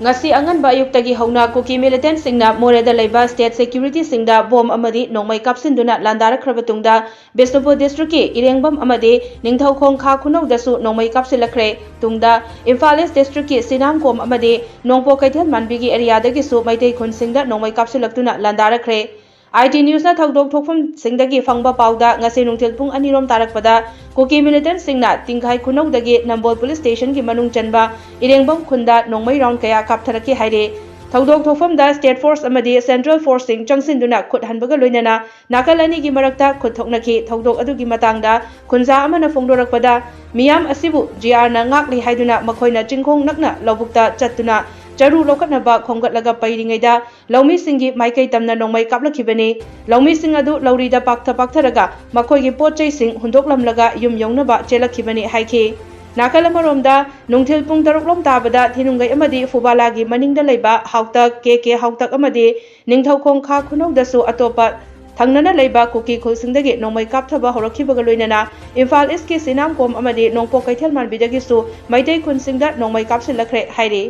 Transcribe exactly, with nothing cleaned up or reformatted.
ꯉꯁꯤ ꯑꯉꯟꯕ ꯑꯌꯨꯛꯇꯒꯤ ꯍꯧꯅ ꯀꯨꯀꯤ ꯃꯤꯂꯤꯇꯦꯟꯠꯁꯤꯡꯅ ꯃꯣꯔꯦꯗ ꯂꯩꯕ ꯁ꯭ꯇꯦꯠ ꯁꯦꯀ꯭ꯌꯨꯔꯤꯇꯤꯁꯤꯡꯗ ꯕꯣꯝ ꯑꯃꯗꯤ ꯅꯣꯡꯃꯩ ꯀꯥꯞꯁꯤꯟꯗꯨꯅ ꯂꯥꯟꯗꯥꯔꯛꯈ꯭ꯔꯕ ꯇꯨꯡꯗ, ꯕꯤꯁꯅꯨꯄꯨꯔ ꯗꯤꯁꯇ꯭ꯔꯤꯛꯀꯤ ꯏꯔꯦꯡꯕꯝ ꯑꯃꯗꯤ ꯅꯤꯡꯊꯧꯈꯣꯡ ꯈꯥ ꯈꯨꯅꯧꯗꯁꯨ ꯅꯣꯡꯃꯩ ꯀꯥꯞꯁꯤꯜꯂꯛꯈ꯭ꯔꯦ꯫ ꯇꯨꯡꯗ ꯏꯝꯐꯥꯜ ꯏꯁ ꯗꯤꯁꯇ꯭ꯔꯤꯛꯀꯤ ꯁꯤꯅꯥꯝꯀꯣꯝ ꯑꯃꯗꯤ ꯅꯣꯡꯄꯣꯛ ꯀꯩꯊꯦꯜ ꯃꯥꯟꯕꯤꯒꯤ ꯑꯦꯔꯤꯌꯥꯗꯒꯤꯁꯨ ꯃꯩꯇꯩ ꯈꯨꯟꯁꯤꯡꯗ ꯅꯣꯡꯃꯩ ꯀꯥꯞꯁꯤꯜꯂꯛꯇꯨꯅ ꯂꯥꯟꯗꯥꯔꯛꯈ꯭ꯔꯦ꯫ ꯑꯥꯏ ꯇꯤ ꯅ꯭ꯌꯨꯁꯅ ꯊꯧꯗꯣꯛ ꯊꯣꯛꯐꯝꯁꯤꯡꯗꯒꯤ ꯐꯪꯕ ꯄꯥꯎꯗ, ꯉꯁꯤ ꯅꯨꯡꯊꯤꯜ ꯄꯨꯡ ꯑꯅꯤꯔꯣꯝ ꯇꯥꯔꯛꯄꯗ ꯀꯨꯀꯤ ꯃꯤꯂꯤꯇꯦꯟꯠꯁꯤꯡꯅ ꯇꯤꯡꯈꯥꯏ ꯈꯨꯅꯧꯗꯒꯤ ꯅꯝꯕꯣꯜ ꯄꯨꯂꯤꯁ ꯁ꯭ꯇꯦꯁꯟꯒꯤ ꯃꯅꯨꯡ ꯆꯟꯕ ꯏꯔꯦꯡꯕꯝ ꯈꯨꯟꯗ ꯅꯣꯡꯃꯩ ꯔꯥꯎꯟ ꯀꯌꯥ ꯀꯥꯞꯊꯔꯛꯈꯤ ꯍꯥꯏꯔꯤ꯫ ꯊꯧꯗꯣꯛ ꯊꯣꯛꯐꯝꯗ ꯁ꯭ꯇꯦꯠ ꯐꯣꯔꯁ ꯑꯃꯗꯤ ꯁꯦꯟꯇ꯭ꯔꯦꯜ ꯐꯣꯔꯁꯁꯤꯡ ꯆꯪꯁꯤꯟꯗꯨꯅ ꯈꯨꯠ ꯍꯟꯕꯒ ꯂꯣꯏꯅꯅ ꯅꯥꯀꯜ ꯑꯅꯤꯒꯤ ꯃꯔꯛꯇ ꯈꯨꯠ ꯊꯣꯛꯅꯈꯤ꯫ ꯊꯧꯗꯣꯛ ꯑꯗꯨꯒꯤ ꯃꯇꯥꯡꯗ ꯈꯨꯟꯖꯥ ꯑꯃꯅ ꯐꯣꯡꯗꯣꯔꯛꯄꯗ, ꯃꯤꯌꯥꯝ ꯑꯁꯤꯕꯨ ꯖꯤ ꯑꯥꯔꯅ ꯉꯥꯛꯂꯤ ꯍꯥꯏꯗꯨꯅ ꯃꯈꯣꯏꯅ ꯆꯤꯡꯈꯣꯡ ꯅꯛꯅ ꯂꯧꯕꯨꯛꯇ ꯆꯠꯇꯨꯅ ꯆꯔꯨ ꯂꯧꯈꯠꯅꯕ ꯈꯣꯝꯒꯠꯂꯒ ꯄꯩꯔꯤꯉꯩꯗ ꯂꯧꯃꯤꯁꯤꯡꯒꯤ ꯃꯥꯏꯀꯩ ꯇꯝꯅ ꯅꯣꯡꯃꯩ ꯀꯥꯞꯂꯛꯈꯤꯕꯅꯤ꯫ ꯂꯧꯃꯤꯁꯤꯡ ꯑꯗꯨ ꯂꯧꯔꯤꯗ ꯄꯥꯛꯊ ꯄꯥꯛꯊꯔꯒ ꯃꯈꯣꯏꯒꯤ ꯄꯣꯠ ꯆꯩꯁꯤꯡ ꯍꯨꯟꯗꯣꯛꯂꯝꯂꯒ ꯌꯨꯝ ꯌꯧꯅꯕ ꯆꯦꯜꯂꯛꯈꯤꯕꯅꯤ ꯍꯥꯏꯈꯤ꯫ ꯅꯥꯀꯜ ꯑꯃꯔꯣꯝꯗ, ꯅꯨꯡꯊꯤꯜ ꯄꯨꯡ ꯇꯔꯨꯛ ꯂꯣꯝ ꯇꯥꯕꯗ ꯊꯤꯅꯨꯡꯒꯩ ꯑꯃꯗꯤ ꯐꯨꯕꯥꯂꯥꯒꯤ ꯃꯅꯤꯡꯗ ꯂꯩꯕ ꯍꯥꯎꯇꯛ, ꯀꯦ ꯀꯦ ꯍꯥꯎꯇꯛ ꯑꯃꯗꯤ ꯅꯤꯡꯊꯧꯈꯣꯡ ꯈꯥ ꯈꯨꯅꯧꯗꯁꯨ ꯑꯇꯣꯞꯄ ꯊꯪꯅꯅ ꯂꯩꯕ ꯀꯨꯀꯤ ꯈꯨꯜꯁꯤꯡꯗꯒꯤ ꯅꯣꯡꯃꯩ ꯀꯥꯞꯊꯕ ꯍꯧꯔꯛꯈꯤꯕꯒ ꯂꯣꯏꯅꯅ ꯏꯝꯐꯥꯜ ꯏꯁꯀꯤ ꯁꯤꯅꯥꯝꯀꯣꯝ ꯑꯃꯗꯤ ꯅꯣꯡꯄꯣꯛ ꯀꯩꯊꯦꯜ ꯃꯥꯟꯕꯤꯗꯒꯤꯁꯨ ꯃꯩꯇꯩ ꯈꯨꯟꯁꯤꯡꯗ ꯅꯣꯡꯃꯩ ꯀꯥꯞꯁꯤꯜꯂꯛꯈ꯭ꯔꯦ ꯍꯥꯏꯔꯤ꯫